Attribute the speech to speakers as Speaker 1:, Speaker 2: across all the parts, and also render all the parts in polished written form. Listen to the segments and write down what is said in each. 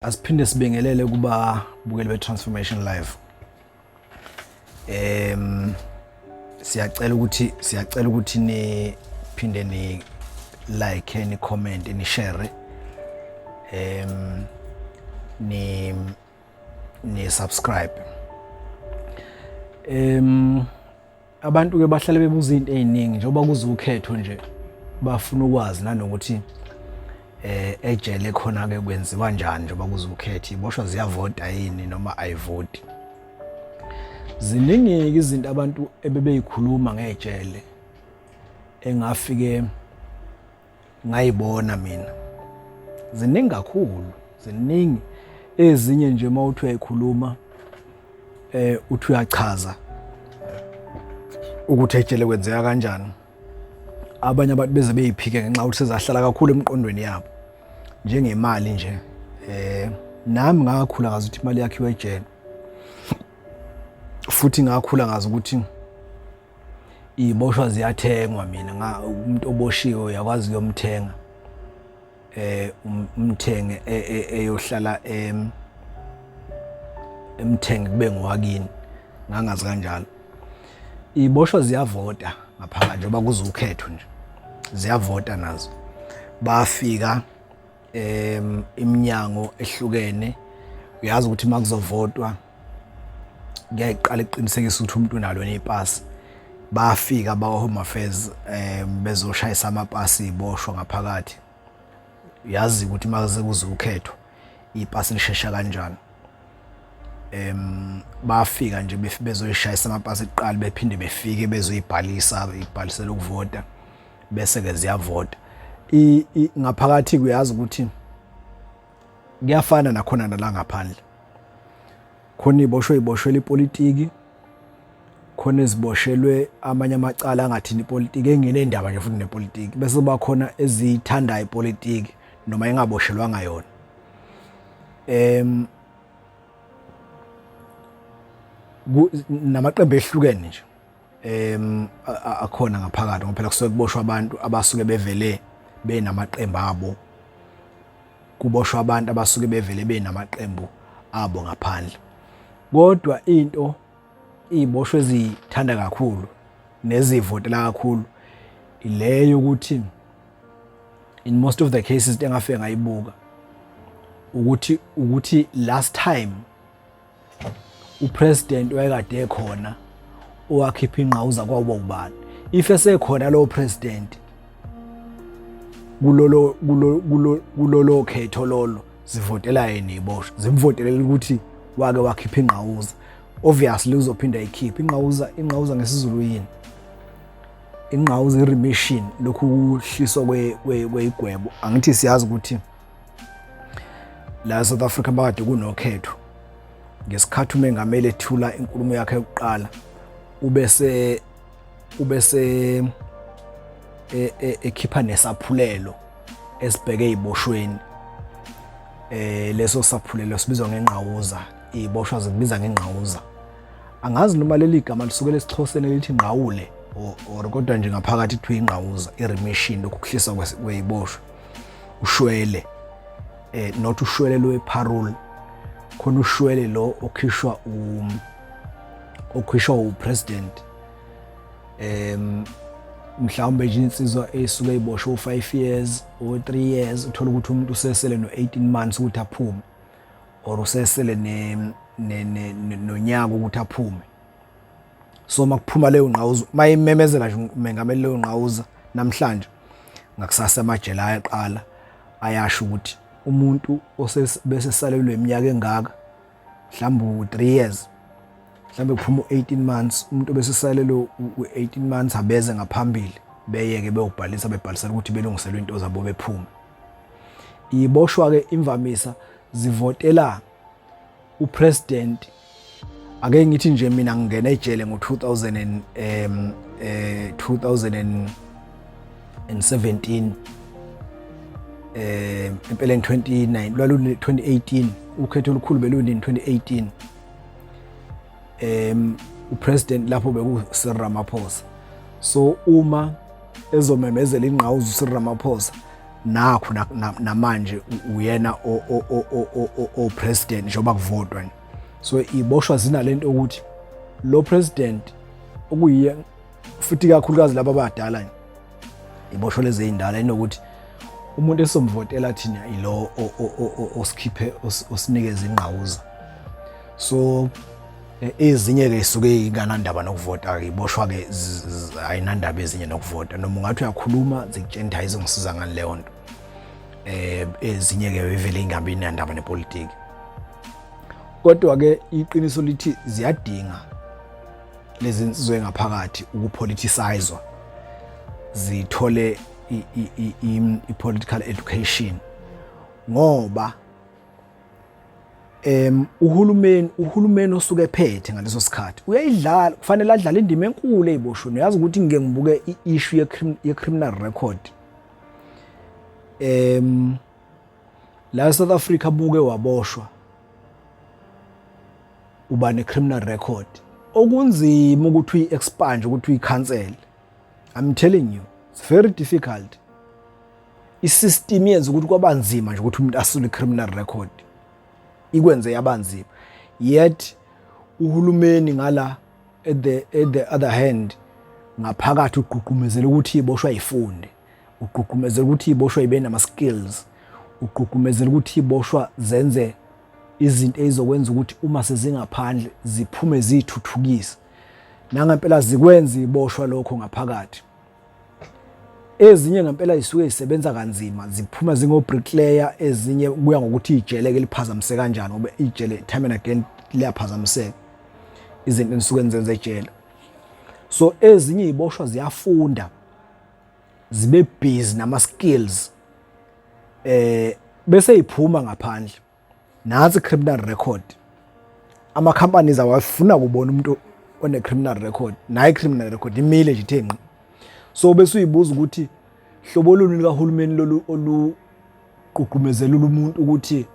Speaker 1: Asiphinde sibingelele kubabukeli be-Transformation Live. Siyacela ukuthi niphinde ni like, ni comment, ni share, ni subscribe. Abantu ke bahlale bebuza izinto eziningi njengoba kuza ukhetho nje, bafuna ukwazi nanokuthi ejele khona ke kwenziwa njani njengoba kuza ukhetho, iboshwa ziyavota yini noma ayivoti. Ziningi izinto abantu ebebeyikhuluma ngejele engafike ngayibona mina, ziningi kakhulu, ziningi. Ezinye nje uma uthi uyayikhuluma, uthi uyachaza ukuthi ejele kwenzeka kanjani, abanye abantu beze beyiphike ngenxa yokuthi sezahlala kakhulu emqondweni yabo, njengemali nje. Nami ngakhula ngazi ukuthi imali yakhiwe ejele, futhi ngakhula ngazi ukuthi iboshwa ziyathengwa. Mina umuntu oboshiwe uyakwazi kuyomthenga, umthenge eyohlala emthenge kube ngowakini. Ngangazi kanjalo. Iboshwa ziyavota ngaphakathi njengoba kuza ukhetho nje, ziyavota nazo. Bafika iminyango ehlukene, uyazi ukuthi uma kuzovotwa kuyayiqala iqinisekisa ukuthi umuntu unalo nepasi. Bafika bakwa-Home Affairs bezoshayisa amapasi iboshwa ngaphakathi. Uyazi ukuthi uma sekuza ukhetho ipasi lishesha kanjani. Bafika nje bezoyishayisa amapasi kuqala, bephinde befike bezoyibhalisa, ibhalisela ukuvota, bese ke ziyavota ngaphakathi. Kuyazi ukuthi kuyafana nakhona nala ngaphandle, khona iboshwe iboshwela ipolitiki, khona eziboshelwe amanye amacala angathini ipolitiki, engenendaba nje futhi nepolitiki, bese kuba khona eziyithandayo ipolitiki noma ingaboshelwanga yona. Namaqembu ehlukene nje akhona ngaphakathi, ngoba phela kusuke kuboshwa abantu abasuke bevele benamaqembu abo, kuboshwa abantu abasuke bevele benamaqembu abo ngaphandle. Kodwa into iziboshwa ezithanda kakhulu nezivotela kakhulu ileyo ukuthi in most of the cases, into engafike ngayibuka ukuthi last time upresident wayekade ekhona owakhipha ingqawuza kwawuba ubani. If esekhona lowo president kulolo kulo kulo kulolo khetho lolo, zivotela yena iboshwa, zimvotelela ukuthi wake wakhipha ingqawuza. Obviously uzophinda ikhiphe ingqawuza. Ingqawuza ngesiZulu yini? Ingqawuza, i-remission, lokhu kuhliswa kweyigwebo. Angithi siyazi ukuthi la South Africa bakade kunokhetho, ngesikhathi umengameli ethula inkulumo yakhe yokuqala ubese ekhipha nesaphulelo esibheke eziboshweni. Leso saphulelo sibizwa ngengqawuza, iboshwa zikubiza ngengqawuza. Angazi noma leli gama lisukela esiXhoseni elithi ngqawule or kodwa nje ngaphakathi kuthiwa ingqawuza, i-remission, lokhu kuhlisa kweyiboshwa ushwele, not ushwele lo parole, khona ushwele lo okhishwa upresident. Mhlawumbe nje insizwa esuke iboshwe u5 years or 3 years, uthola ukuthi umuntu usesele no18 months ukuthi aphume or usesele ne nonyaka ukuthi aphume. So makuphuma leyo ngqawuza, mayimemezela nje umengameli leyo ngqawuza namhlanje, ngakusasa amajele ayaqala ayasho ukuthi umuntu bese salelwe iminyaka engaka, mhlawumbe u3 years, mhlawumbe kuphuma u18 months, umuntu bese salelwe u18 months, abeze ngaphambili beyeke beyobhalisa, bebhalisela ukuthi belungiselwe into zabo bephume. Iboshwa ke imvamisa zivotela upresident. Ake ngithi nje mina ngingena ejele ngo-2000 and 2017, empeleni 29 lwalu 2018, ukhetho olukhulu beluni 2018. Upresident lapho beku Cyril Ramaphosa. So uma ezomemezela ingqawuza uCyril Ramaphosa, Nakho namanje uyena o president njengoba kuvotwa nje. So iboshwa zinalento ukuthi lo president okuyiye, futhi kakhulukazi laba abadala nje, iboshwa lezi ey'ndala inokuthi umuntu esomvotela thina ilo osikhiphe, osinikeza ingqawuza. So ezinye-ke isuke inganandaba nokuvota-ke, iboshwa-ke ayinandaba ezinye nokuvota, noma ungathi uyakhuluma zikutshela ukuthi ayizongisiza ngani leyo nto. Ezinye-ke ivele ingabi inandaba nepolitiki, kodwa-ke iqiniso lithi ziyadinga lezi nsizwa engaphakathi ukupoliticizwa, zithole i-political education, ngoba uhulumeni osuke ephethe ngaleso sikhathi uyayidlala, kufanele adlale indima enkulu eziboshweni. Uyazi ukuthi ngike ngibuke i-issue ye-criminal record la eSouth Africa. Buke waboshwa, uba ne-criminal record okunzima ukuthi uyi-expunge, ukuthi uyi-cancel. I'm telling you, it's very difficult. I-system yenza ukuthi kwabanzima nje ukuthi umuntu asule i-criminal record, ikwenze yabanzima. Yet uhulumeni ngala, at the other hand, ngaphakathi ugqugqumezela ukuthi iboshwa ifunde, ugqugqumezela ukuthi iboshwa ibe nama skills, ugqugqumezela ukuthi iboshwa zenze izinto ezizokwenza ukuthi uma sezingaphandle ziphume zithuthukise. Nangempela zikwenza iboshwa lokho ngaphakathi. Ezinye ngempela zisuke zisebenza kanzima, ziphuma zingo-bricklayer. Ezinye kuya ngokuthi ijele ke liphazamise kanjani, ngoba ijele time and again liyaphazamiseka, izinto enisuke nizenze ejele. So ezinye iziboshwa ziyafunda, zibe busy nama skills, bese iphuma ngaphandle nansi criminal record. Ama companies awafuna kubona umuntu one criminal record, nayi criminal record imile nje ithe ngqi. So bese uyibuza ukuthi hlobo luni likahulumeni lolu olugqugqumezela umuntu ukuthi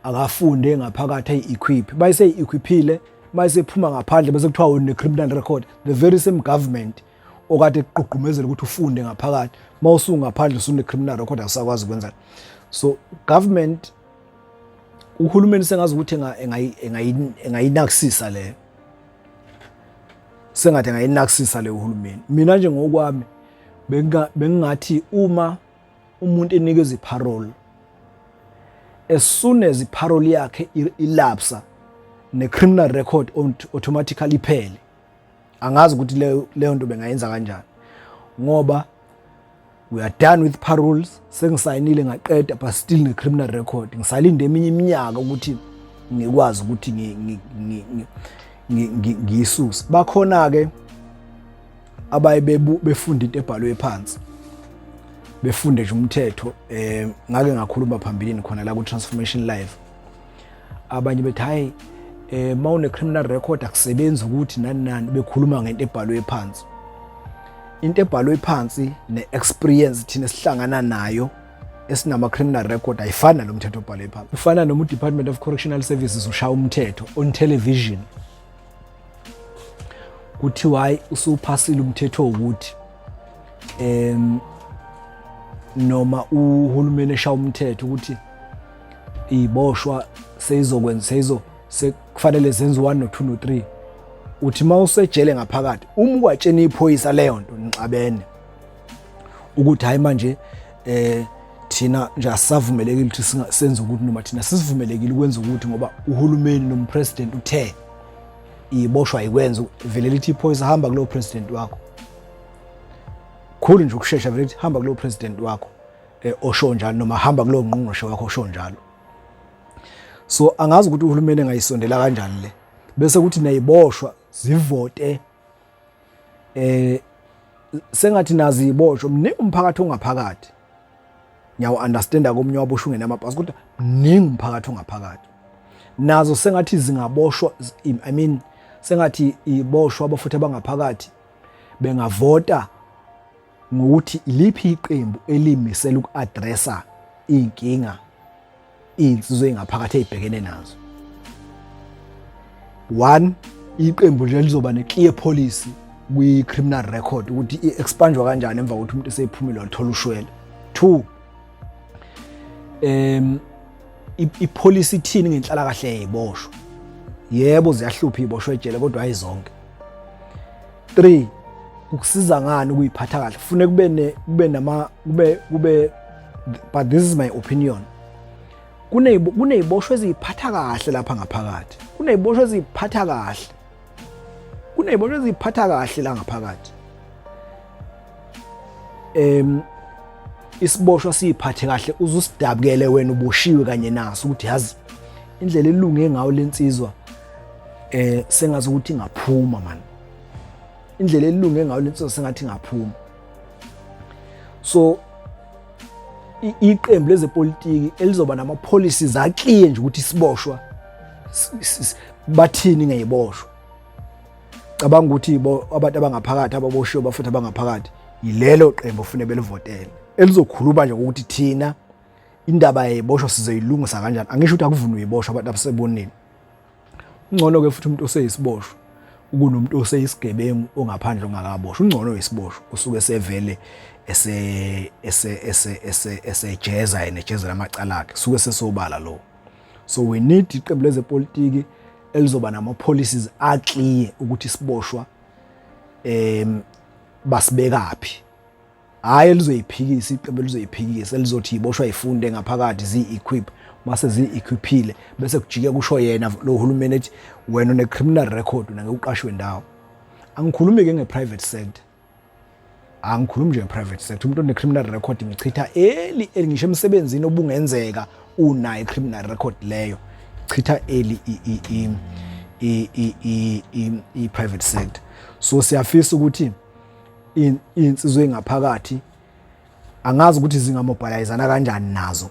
Speaker 1: akafunde ngaphakathi, ayi-equip, bayise-equiphile, mayisephuma ngaphandle bese kuthiwa une criminal record. The very same government okade kugqugqumezela ukuthi ufunde ngaphakathi, mawusungaphandle usune criminal record, awusakwazi ukwenza. So government, uhulumeni sengazi ukuthi engayinakisisa le, sengathi engayinakisisa le uhulumeni. Mina nje ngokwami bengingathi uma umuntu enikezwe iparole, as soon as iparole yakhe ilapsa, ne-criminal record automatically iphele. Angazi ukuthi leyo nto bengayenza kanjani, ngoba we are done with paroles, sengisayinile ngaqeda, but still ne-criminal record, ngisalinde eminye iminyaka ukuthi ngikwazi ukuthi ngiyisuse. Bakhona-ke abaye befunda into ebhalwe phansi, befunde nje umthetho. Ngake ngakhuluma phambilini khona la ku Transformation Live, abanye bethi hayi, mawune criminal record akusebenzi ukuthi nani nani, bekhuluma ngento ebhalwe phansi. Into ebhalwe phansi ne-experience thina esihlangana nayo esinama criminal record ayifani nalomthetho obhalwe phansi. Ufana noma uDepartment of Correctional Services ushaya umthetho on television, kuthiwa hayi, usuphasile umthetho ukuthi noma uhulumeni eshaya umthetho ukuthi iboshwa seyizokwenza, seyizo sekufanele zenze 1 no 2 no 3, uthi mawusejele ngaphakathi uma ukwatshena iphoyisa leyo nto, nixabene ukuthi hayi, manje thina nje asisavumelekile ukuthi senze ukuthi, noma thina sisivumelekile ukwenza ukuthi ngoba uhulumeni nompresident uthe iboshwa ikwenza. Vele lithi iphoyisa, "Hamba kulowo president wakho." Khulu nje ukushesha, vele lithi, "Hamba kulowo president wakho osho njalo," noma, "Hamba kulowo ngqongqoshe wakho osho njalo." So angazi ukuthi uhulumeni engayisondela kanjani le, bese kuthi nayiboshwa zivote. Sengathi nazi iboshwa, mningi umphakathi ongaphakathi. Ngiyawu understanda komunye waboshwa ungenamapasi, kodwa mningi umphakathi ongaphakathi. Nazo sengathi zingaboshwa, I mean, sengathi iboshwa abafuthi abangaphakathi bengavota ngokuthi iliphi iqembu elimisela uku-addressa iy'nkinga iy'nsizwa ey'ngaphakathi ey'bhekene nazo. One, iqembu nje lizoba ne-clear policy. kwi-criminal record ukuthi i-expanjwa kanjani emva kokuthi umuntu esephumile wathola ushwele. 2, ipolicy ithini ngenhlalakahle yeziboshwa? Yebo, ziyahlupha iziboshwa ejele, kodwa hayi zonke. 3, ukusiza ngani ukuyiphatha kahle? Kufune kube ne kube nama kube kube but this is my opinion, kuneziboshwa eziphatha kahle lapha ngaphakathi, kuneziboshwa eziphatha kahle, kuneziboshwa eziphatha kahle la ngaphakathi. Isiboshwa siyiphathe kahle uzusidabukele wena uboshiwe kanye naso ukuthi yazi indlela elunge ngayo lensizwa, sengazi ukuthi ingaphuma man, indlela elunge ngayo lensizwa sengathi ingaphuma. So iqembu lezepolitiki elizoba nama policies a-clear nje ukuthi isiboshwa bathini ngeziboshwa, cabanga ukuthi abantu abangaphakathi ababoshiwe bafuthi abangaphakathi, yilelo qembu ofune belivotele elizokhuluma nje ukuthi thina indaba yeziboshwa sizoyilungisa kanjani. Angisho ukuthi akuvunwe iziboshwa, abantu abasebonini. Ungcono ke futhi umuntu oseyisiboshwa kunomuntu oseyisigebengu ongaphandle ongakaboshwa. Ungcono isiboshwa usuke sevele ese ese ese ese esejeza yena, ejeza lamacala akhe, suke sesobala lo. So we need iqembu lezepolitiki elizoba nama policies a-clear ukuthi isiboshwa basibekaphi, hayi elizoyiphikisa, iqembu elizoyiphikisa elizothi iboshwa ifunde ngaphakathi, zi-equip, mase zi-equiphile bese kujike kusho yena lo hulumeni ethi wena une-criminal record, una ngeke uqashwe ndawo. Angikhulumi-ke nge-private sector, angikhulumi nje nge-private sector. Umuntu one-criminal record ngichitha eli eli ngisho emsebenzini obungenzeka unayo i-criminal record leyo, chitha eli i-private sector. So siyafisa ukuthi iy'nsizwa ey'ngaphakathi, angazi ukuthi zingamobilizana kanjani nazo,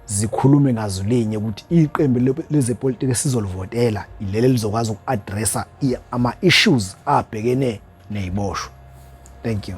Speaker 1: zikhulume ngazwi ukuthi iqembu lezepolitiki esizolivotela ileli elizokwazi uku-addressa ama-issues abhekene neziboshwa. Thank you.